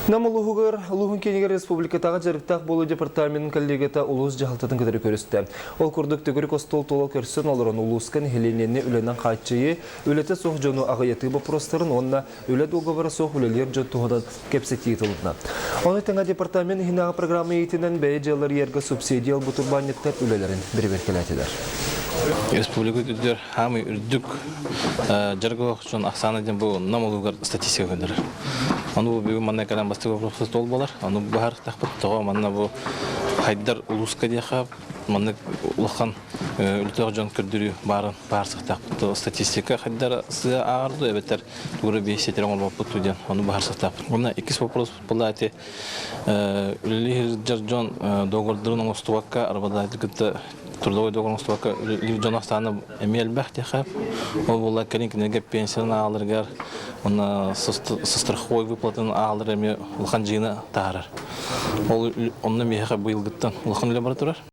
Нам улууһугар улууһун киинигэр республикатааҕы дьарыктаах буолуу департаменын коллегията улуус дьаһалтатын кытары көрүстэ. Ол курдук төгүрүк остуол тула көрсөн олорон улууска нэһилиэнньэни үлэнэн хааччыйыы, үлэтэ суох дьону аҕыйатыы боппуруостарын уонна үлэ дуогабара суох үлэлиир дьон туһунан кэпсэтии ыытылынна. Ону тэҥэ департамент иһинээҕи программа иитинэн бэйэ дьыаларыйарга субсидия ылбыт урбаанньыттар үлэлэрин бэрэбиэркэлээтилэр. Республика үрдүгэр хаамый үрдүк дьарыгы дьон ахсаана диэн бу Нам улуугар статистика көрдөрөр. Ону бу бүгүн манна кэлэн бастакы вопрос ол буолар. Ону быһаарыахтаахпыт. Тоҕо манна бу хайдар улууска диэхэ маннык улахан үлэлээх дьон көрдөрүү баарын быһаарсыахтаахпыт. Статистика хайдар сыа ааҕар дуу эбэтэр тугура биэс ситэрэн оҥорбоппут дуу диэн ону быһаарсыахтаахпыт. Уонна иккис вопрос буолла ити үлэлиир дьон договордарын оҥостубакка работодатель кытта трудовой договор оҥостубакка үлэлиир дьон ахсаана эмиэ элбэх диэхэ. Ол буолла кэлин кинилэргэ пенсияны ааларыгар уонна страховой выплатын аалар эмиэ улахан дьыына таһаарар. Ол онно миэхэ быйылгыттан улахан үлэ бара турар.